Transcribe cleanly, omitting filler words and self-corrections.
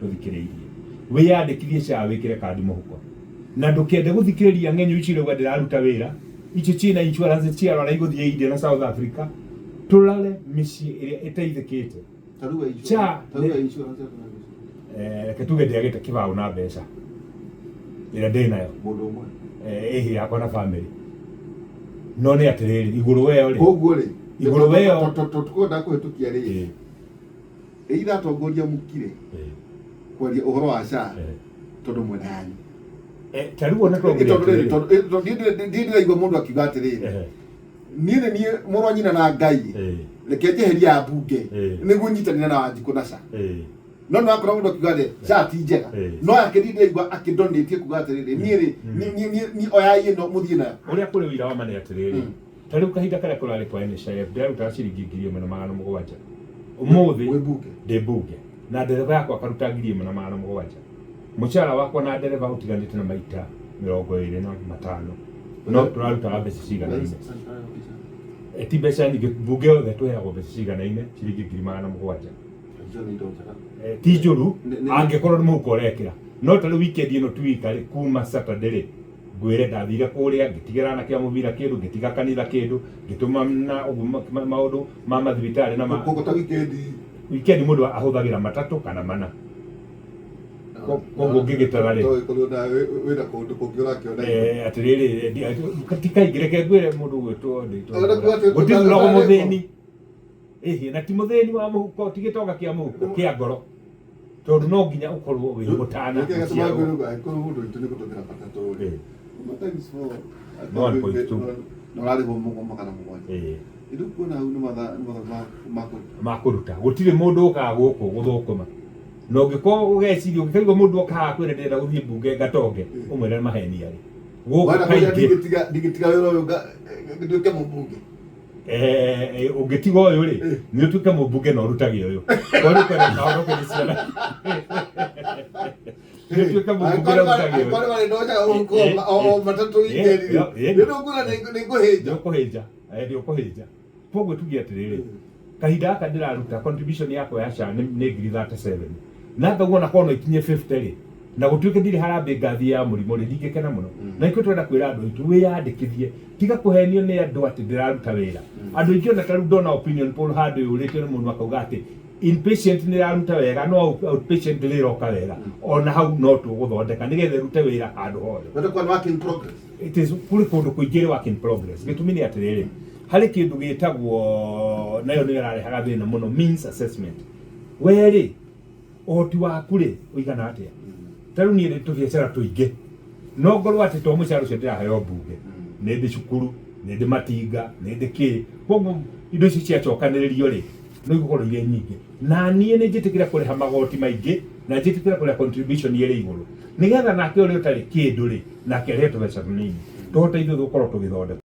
Tũthikĩrĩirie, wĩyandĩkithie SHA, wĩkĩre kandi mũhuko, na ndũkende gũthikĩrĩria ng'enyo icio irauga ndĩraruta wĩra, icio ciĩna insurance ciarwara igũthiĩ India na South Africa. Tũrore mĩciĩ ĩrĩa ĩteithĩkĩte. Tarĩu SHA tarĩu insurance ya kũrĩa. Reke tuge ndĩagĩte kĩbaũ na mbeca ĩrĩa ndĩ nayo. Mũndũ ũmwe. Ĩhĩ, yakwa na family, no nĩ atĩrĩrĩ, igũrũ weyo rĩ, Koguo rĩ, Igũrũ weyo. Tũkwenda kũhĩtũkia rĩ, either atongoria mũkire kwaria ũhoro wa SHA tondũ mwena yanyu. Ta rĩu ona twaugire Tondũ rĩrĩ, atĩrĩrĩ, tondũ tondũ niĩ ndĩraigua mũndũ akiuga atĩrĩrĩ, niĩ nĩ niĩ mũrũ wa nyina na Ngai, reke njeherie ya mbunge nĩguo nyitanĩre na Wanjikũ na SHA. No nĩ wakora mũndũ akiuga atĩ SHA ti njega, no yake niĩ ndĩraigua akĩndonĩtie kuga atĩrĩrĩ, niĩ rĩ, niĩ oyai ĩno mũthiĩ nayo. Ũrĩa kũrĩ ũira wa ma nĩ atĩrĩrĩ, ta rĩu kahinda karĩa kũrarĩ kwa NHIF ndĩrarutaga ciringi 1700 ũmũthĩ. Wĩ mbunge? Ndĩ mbunge na ndereba yakwa akaruta 1700. Mũcara wakwa na ndereba ũtiganĩte na maita 25, no tũrarutaga mbeca ciganaine. Ti mbeca nyingĩ, mbunge yothe tũheagwo mbeca ciganaine, ciringi 700,000. Icio nĩ indo njega. Ti njũru angĩkorwo nĩ mũhuko ũrekĩra, no ta rĩu weekend ĩno tuika rĩ, kuma Saturday rĩ, ngwĩre ndathire kũrĩa ngĩtigĩra anake a mũbira kĩndũ, ngĩtiga kanitha kĩndũ, ngĩtũma na ũguo maũndũ ma mathibitarĩ na ma Koguo ta weekend weekend mũndũ ahũthagĩra matatũ kana mana. Koguo ngĩgĩtara rĩ, To ĩkorwo na wĩna kũndũ kũngĩ ũrakĩona indo. Atĩrĩrĩ, ti kaingĩ, reke ngwĩre mũndũ ũgwĩtwo Ũrenda kuga atĩ gũtithuragwo mũthĩni. Ĩhĩ, na ti mũthĩni wa mũhuko, ti gĩtonga kĩa mũhuko, kĩa ngoro, tondũ no nginya ũkorwo wĩ mũtana Nĩkĩo gĩatũma gũciarwo. ngwĩre ũguo, angĩkorwo mũndũ witũ nĩ gũtũmĩra matatũ rĩ, times four, 1.2. Na ũrarĩhwo 700. Rĩu kuona hau nĩ mathaa ma kũruta. Ma kũruta. Gũtirĩ mũndũ ũkaga gũkũ gũthũkũma, na ũngĩkorwo ũgeciria, ũngĩkaigua mũndũ okaga kwĩra ndĩrenda gũthiĩ mbunge ngatonge, ũmwĩre nĩ maheni arĩ gũkũ. Wenda kũrĩa Kaingĩ ndingĩtiga wĩra ũyũ nduĩke mũmbunge. Ũngĩtiga ũyũ rĩ, nĩ ũtuĩke mũmbunge na ũrutage ũyũ. Korwo kwenda kahonoke nĩ ciana, nĩ ũtuĩke mũmbunge na ũrutage ũyũ. Angĩkorwo warĩ ndocaga gũkũ o matatũ weekend rĩ, nĩ ũkuona nĩ ngũhĩnja. Nĩ ũkũhĩnja, nĩ ũkũhĩnja. Koguo tuge atĩrĩrĩ, kahinda gaka ndĩraruta contribution yakwa ya SHA nĩ 37,000, na ngaigua ona korwo no ikinye 50 rĩ, na gũtuĩke ndirĩ harambĩ ngathiĩ ya mũrimũ rĩ, ndingĩkena mũno. Na nĩkĩo tũrenda kwĩra andũ aitũ, wĩyandĩkithie, tiga kũhenio nĩ andũ atĩ ndĩraruta wĩra. Andũ aingĩ, ona ta rĩu ndona opinion poll handũ yũrĩtio nĩ mũndũ akauga atĩ inpatient nĩ ĩraruta wega no outpatient ndĩrĩ ĩroka wega. Ona hau no tũgũthondeka nĩgetha ĩrute wĩra handũ hothe. Wenda kuona work in progress. It is, kũrĩ kũndũ kũingĩ ĩrĩ work in progress. Gĩtũmi nĩ atĩrĩrĩ, harĩ kĩndũ gĩtagwo, nayo nĩyo ĩrarehaga thĩna mũno, means assessment. We rĩ, ũhoti waku rĩ ũigana atĩa? Ta rĩu niĩ ndĩ tũbiacara tũingĩ, no ngorwo atĩ to mũcara ũcio ndĩraheo mbunge, nĩ ndĩ cukuru, nĩ ndĩ matinga, nĩ ndĩ kĩ. Koguo indo icio ciacokanĩrĩrio rĩ, no igũkorwo irĩ nyingĩ, na niĩ nĩ njĩtĩkĩre kũrĩha magoti maingĩ na njĩtĩkĩre kũrĩha contribution ĩrĩ igũrũ, nĩgetha nake ũrĩa ũtarĩ kĩndũ rĩ, nake arĩhe tũbeca tũnini, tũhote ithuĩ gũkorwo tũgĩthondeka.